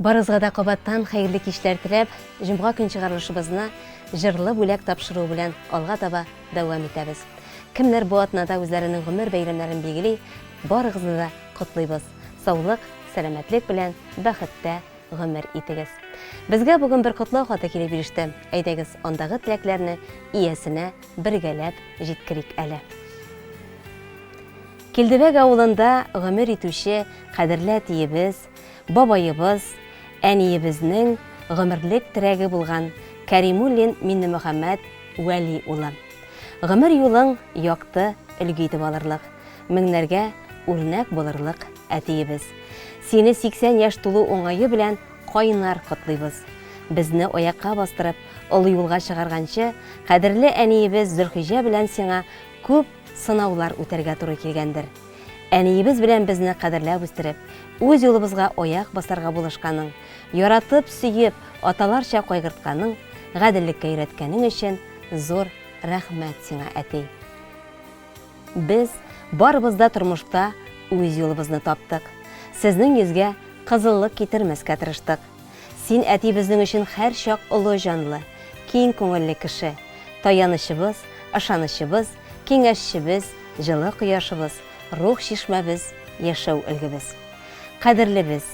Барыгызга да кабаттан хәерле кичләр теләп, җомга көн чыгарылышыбызны җырлы бүләк тапшыруы белән алга таба дәвам итәбез. Кемнәр бу атнада үзләренең гомер бәйрәмнәрен билгели, барыгызны да котлыйбыз. Саулык, сәламәтлек белән бәхеттә гомер итегез. Безгә бүген бер котлау хаты килеп иреште. Әйдәгез, андагы теләкләрне иясенә бергәләп җиткерик әле. Килдебәк авылында гомер итүче кадерле әтиебез, бабаебыз, әниебезнең гомерлек терәге булган Кәримуллин Миннемөхәммәт Вәли улы. Гомер юлың якты өлге итеп алырлык, меңнәргә үрнәк булырлык әтиебез. Сине 80 яшь тулу уңае белән кайнар котлыйбыз. Безне аякка бастырып, олы юлга чыгарганчы, кадерле әниебез Зөлхиҗә белән сиңа күп сынаулар үтәргә туры килгәндер. Әниебез белән безне кадерләп үстереп, үз юлыбызга аяк басарга булышканың, яратып-сөеп, аталарча кайгыртканың, гаделлеккә өйрәткәнең өчен зур рәхмәт сиңа, әти. Без барыбыз да тормышта үз юлыбызны таптык. Сезнең йөзгә кызыллык китермәскә тырыштык. Син, әти, безнең өчен һәрчак олы җанлы, киң күңелле кеше, таянычыбыз, ышанычыбыз, киңәшчебез, җылы кояшыбыз, рух чишмәбез, яшәү өлгебез. Кадерлебез,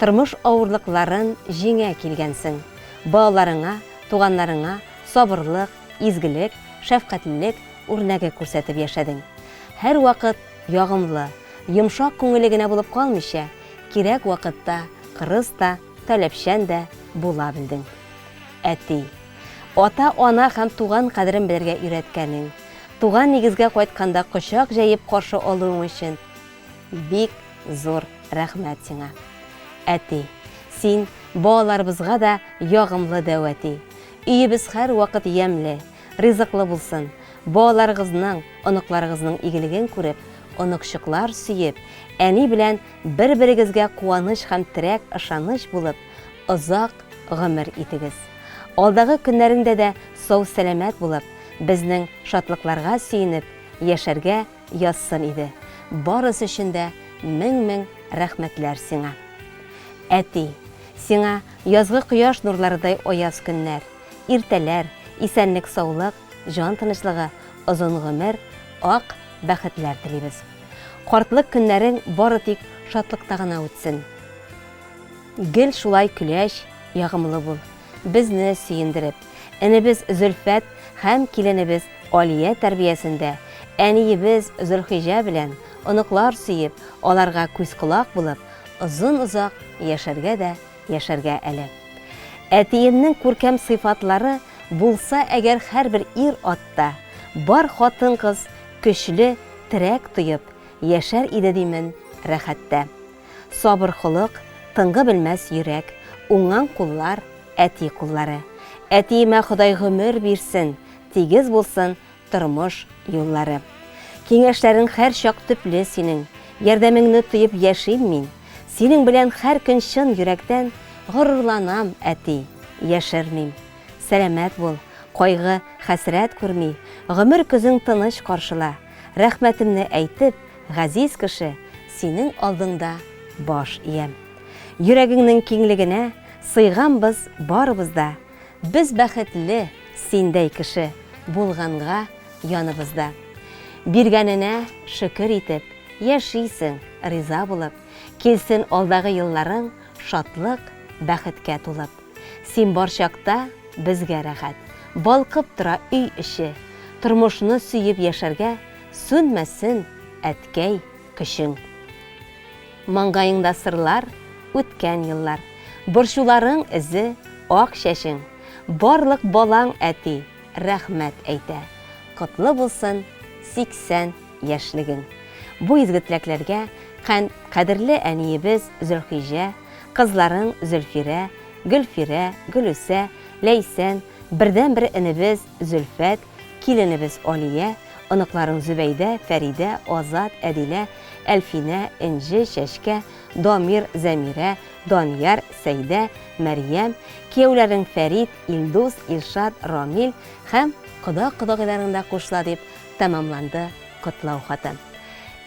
тормыш авырлыкларын җиңә килгәнсең. Балаларыңа, туганнарыңа сабырлык, изгелек, шәфкатьлелек үрнәге күрсәтеп яшәдең. Һәрвакыт ягымлы, йомшак күңелле генә булып калмыйча, кирәк вакытта кырыс та, таләпчән дә була белдең. Әти. Ата-ана һәм туган кадерен белергә өйрәткәнең, туган нигезгә кайтканда кочак җәеп каршы алуың өчен бик зур рәхмәт сиңа. Әти, син балаларыбызга да ягымлы дәү әти. Өебез һәрвакыт ямьле, ризыклы булсын, балаларыгызның, оныкларыгызның игелеген күреп, оныкчыклар сөеп, әни белән бер-берегезгә куаныч һәм терәк-ышаныч булып, озак гомер итегез. Алдагы көннәреңдә дә сау-сәламәт булып, безнең шатлыкларга сөенеп яшәргә язсын иде. Барысы өчен дә мең-мең рәхмәтләр сиңа. Әти, сиңа язгы кояш нурларыдай аяз көннәр, иртәләр, исәнлек-саулык, җан тынычлыгы, озын гомер, ак бәхетләр телибез. Картлык көннәрең бары тик шатлыкта гына үтсен. Гел шулай көләч, ягымлы бул. Безне сөендереп, энебез Зөлфәт һәм киленебез Алия тәрбиясендә, әниебез Зөлхиҗә белән оныклар сөеп, аларга күз-колак булып, озын-озак яшәргә дә яшәргә әле. Әтиемнең күркәм сыйфатлары булса әгәр һәрбер ир-атта, бар хатын-кыз көчле терәк тоеп яшәр иде димен рәхәттә. Сабыр холык, тынгы белмәс йөрәк, уңган куллар, әти куллары. Әтиемә Ходай гомер бирсен, тигез булсын тормыш юллары. Киңәшләрең һәрчак төпле синең, ярдәмеңне тоеп яшим мин. Синең белән һәр көн чын йөрәктән горурланам, әти, яшермим. Сәламәт бул, кайгы, хәсрәт күрми, гомер көзең тыныч каршыла. Рәхмәтемне әйтеп, Газиз кеше, синең алдыңда баш иям. Йөрәгеңнең киңлегенә сыйганбыз барыбыз да. Без бәхетле, синдәй кеше булганга яныбызда. Биргәненә шөкер итеп, яшисең, риза булып. Килсен алдагы елларың шатлык, бәхеткә тулып. Син бар чакта безгә рәхәт. Балкып тора өй эче. Тормышны сөеп яшәргә Сүнмәсен, әткәй, көчең. Маңгаеңда сырлар, үткән еллар. Борчуларың эзе, ак чәчең. Барлык балаң, әти, рәхмәт әйтә. Котлы булсын 80 яшьлегең. Бу изге теләкләргә кан кадерле әниебез Зөлхиҗә, кызларың Зөлфирә, Гөлфирә, Гөлүсә, Ләйсән, бердәнбер энебез Зөлфәт, киленебез Алия, оныкларың Зөбәйдә, Фәридә, Азат, Әдилә, Әлфинә, Энҗе, Чәчкә, Дамир, Зәмирә, Данияр, Сәйдә, Мәрьям, кияүләрең Фәрит, Илдус, Илшат, Рамил һәм кода-кодагыйларың да кушыла дип тәмамланды котлау хаты.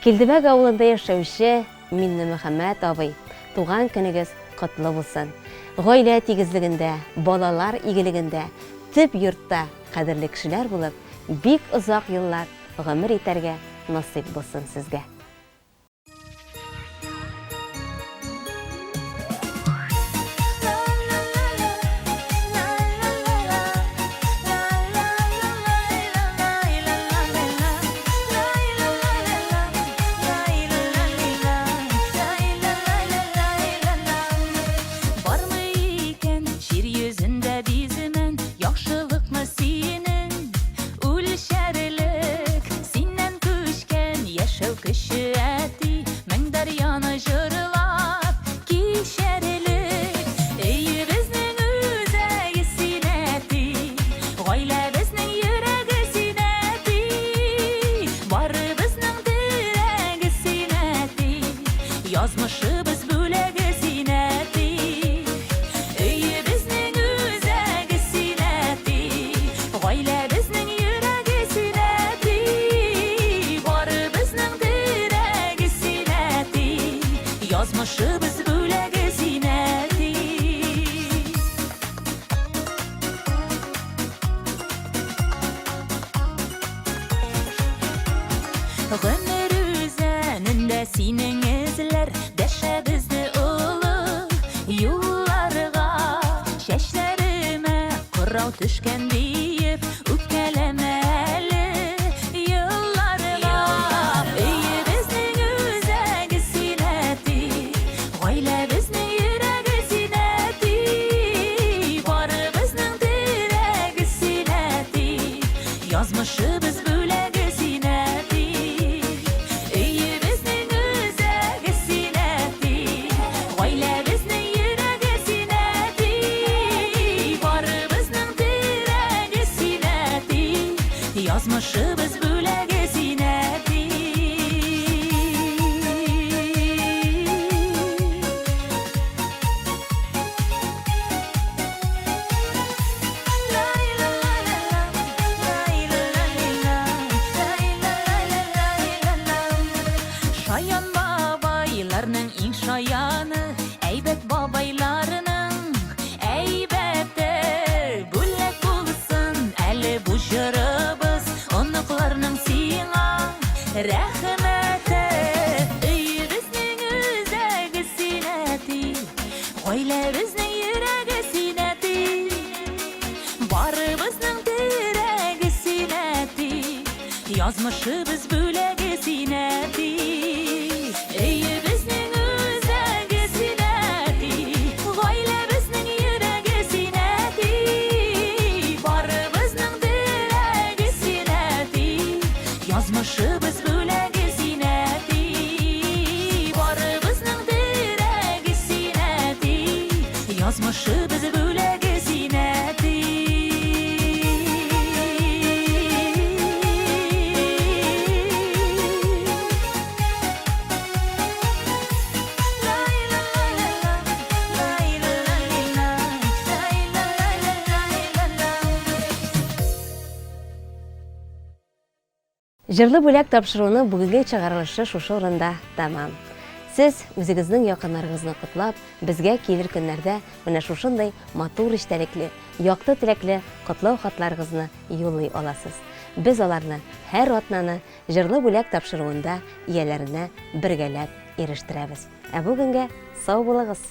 Килдебәк авылында яшәүче Миннемөхәммәт абый, туган көнегез котлы булсын. Гаилә тигезлегендә, балалар игелегендә, төп йортта кадерле кешеләр булып, бик озак еллар гомер итәргә насыйп булсын сезгә. Бармы икән җир йөзендә биземен Яхшылыкмы синең үлчәрлек Синнән күчкән яшәү көче әти Мең дәрьяны җырлап кичәрлек Өебезнең үзәге син әти Гаиләбезнең йөрәге син әти Барыбызның терәге син әти Язмышыбыз бүләге син, әти. Өебезнең үзәге син, әти. Гаиләбезнең йөрәге син, әти. Барыбызның терәге син, әти. Язмышыбыз бүләге син, әти. Гомер үзәнендә синең эзләр Дәшә безне олы юлларга. Чәчләремә кырау төшкән диеп Үпкәләмә әле елларга. Өебезнең үзәге син, әти, Гаиләбезнең йөрәге син, әти, Барыбызның терәге син, әти, Язмышыбыз бүләге син, әти. Өебезнең үзәге син, әти. Гаиләбезнең йөрәге син, әти. Барыбызның терәге син, әти. Язмышыбыз бүләге син, әти. Шаян бабайларның иң шаяны, әйбәт бабайларның әйбәте. Бүләк булсын әле бу җырыбыз, оныкларның сиңа рәхмәте. Өебезнең үзәге син, әти, Гаиләбезнең йөрәге син, әти. Барыбызның терәге син, әти. Язмышыбыз бүләге син, әти. Өебезнең үзәге син, әти. Гаиләбезнең йөрәге син, әти. Барыбызның терәге син, әти. Язмышыбыз бүләге син, әти. Барыбызның терәге син, әти. Язмышыбыз бүләге син, әти. Җырлы бүләк тапшыруның бүгенге чыгарылышы шушы урында тәмам. Сез үзегезнең якыннарыгызны котлап, безгә килер көннәрдә менә шушындый матур эчтәлекле, якты теләкле котлау хатларыгызны юллый аласыз. Без аларны һәр атнаны Җырлы бүләк тапшыруында ияләренә бергәләп ирештерәбез. Ә бүгенгә сау булыгыз!